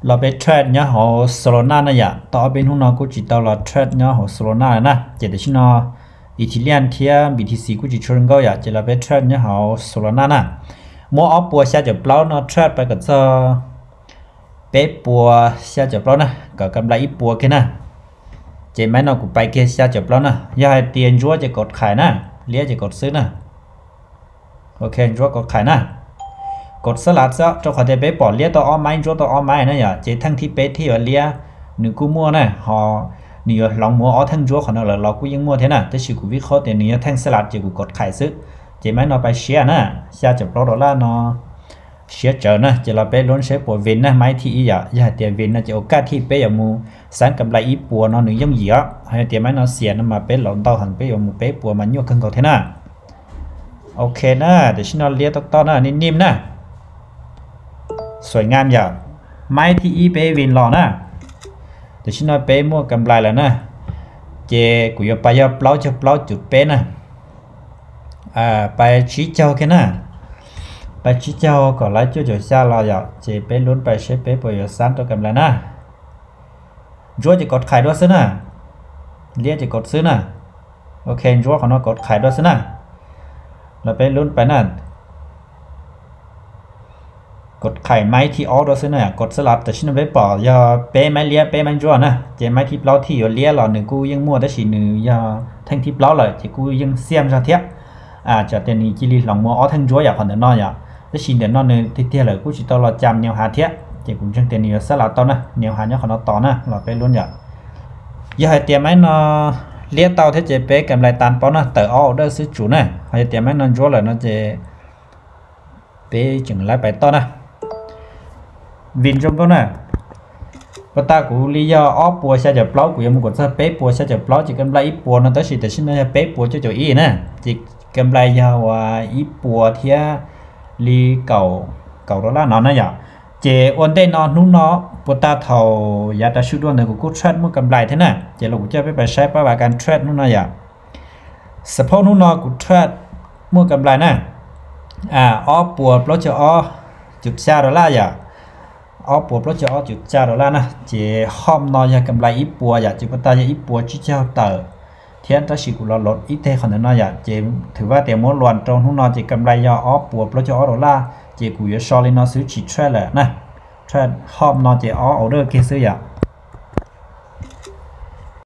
Los peb trade nyob hauv Solana na yom, tau ob peb hnub no kuj tsis tau los trade nyob hauv Solana lawm na, ces tam sim no Ethereum thiab B T C kuj tsis tshua zoo nkauj yom, ces los peb trade nyob hauv Solana na. Muab ob puas xya caum plaub no trade pais kom txog peb puas xya caum plaub na, kom kam nplai ib puas kiag na. Ces maiv no kuv pais kiag xya caum plaub na, yog hais tias ntsuab ces kov qhais na, liab ces kov xwb na. Ok, ntsuab kov qhais na, kov xab lav xwb, rau qhov tias peb pom liab tau ob maiv, ntsuab tau ob maiv na yom, ces theej thib peb thiaj yuav liab, nws kuj muaj na, ho nws yuav hloov mus ob theej ntsuab qhov no lawm los kuj yeej muaj thiab na, tab sis kuv vij qhob tias nws yog theej xab lav ces kuv kov qhais xwb. Ces maiv no pais siab na, xya caum plaub dollar no siab tsawv na, ces los peb luab saib puas vin na, maiv thib ib yom, yog hais tias vin no ces ua kaj thib peb yuav mus xab kam nplai ib puas no nws yooj yim os, ho yog tias maiv no xiam no mas peb laus ntau heev, peb yuav mus peb puas mas nyuaj kawg nkaus thiab na. Ok na, tam sim no liab tob tob na, nim nim na, xuaim ngas yom, maiv thib ib peb vin los na, tam sim no peb muaj kam nplai lawm na, ces kuv yuav pais yog plaub caug plaub cum peb na, pais tsib caug kiag na, pais tsib caug kom lawv cuaj caum xya los yom, ces peb luab pais saib peb puas yuav xab tau kam nplai na. Ntsuab ces kov qhais dua xwb na, liab ces kov xwb na. Ok, ntsuab qhov no kov qhais dua xwb na, los peb luab pais na. Kov qhais maiv thib ob dua xwb na, kov xab lav, tam sim no peb pom yog peb maiv liab peb maiv ntsuab na, ces maiv thib plaub thiaj yuav liab los nws kuj yeej muaj, tab sis nws yog theej thib plaub lawm ces kuj yeej xiaj zog thiab. Tsam tias nws cia li hloov mus ob theej ntsuab yom, qhov ntawm no yom, tab sis ntawm no nws tiag tiag lawm kuj tsis tau los cam niau hav thiab, ces kuv ntseeg tias nws yuav xab lav tau na, niau hav nyob qhov no tos na, los peb luab yom. Yog hais tias maiv no liab tau thiab ces peb kam nplai tas paub na, tawm ob order xwb tsum na, ho yog tias maiv no ntsuab lawm no ces peb tseem laib pais toj na. Vin zoo nkauj na, puas tas kuv li yog ob puas xya caum plaub, kuv yuav mus kom txog peb puas xya caum plaub ces kam nplai ib puas no, tab sis tam sim no yog peb puas cuaj caum ib na, ces kam nplai yog uas ib puas thiab li kaum dollar no na yom. Ces ua ntej no hnub no puas tas thaum yav tas su dua ntawd kuv kuj trade muaj kam nplai thiab na, ces los kuv coj peb pais saib pab vas kas trade hnub no yom. Suppose hnub no kuv trade muaj kam nplai na, ob puas plaub caug ob cum xya dollar yom, ob puas plaub caug ob cum xya dollar na, ces hom no yog kam nplai ib puas yom, ces puas tas yog ib puas tsib caug tawm thiab, tab sis kuv los load ib teg qhov ntawm no yom, ces thwm vaj tias muab luas rau hnub no ces kam nplai yog ob puas plaub caug ob dollar, ces kuv yuav so li no xwb tsis trade lawm na. Trade hom no ces ob order kiag xwb yom.